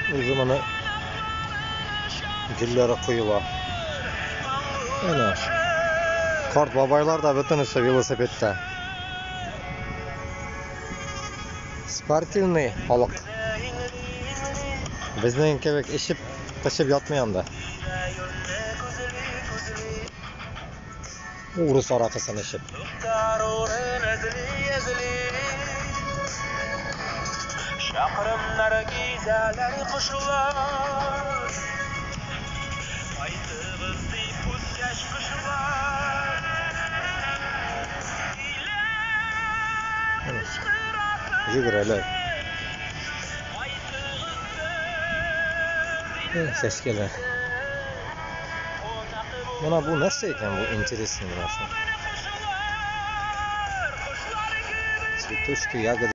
Үзе моны гөлләре коела. Әнә. Карт бабайлар да бөтенесе велосипедта. Спортивный халык. Безнең кебек эчеп, кычып ятмый анда. Урыс аракысын эчеп. Чакрымнар гизәләр кошлар. Кайтыгыз дип үскәч кошлар. Йөгерәләр. Чәчкәләр. Менә бу нәрсә икән бу интересный менә шул. Цветочки, ягоды.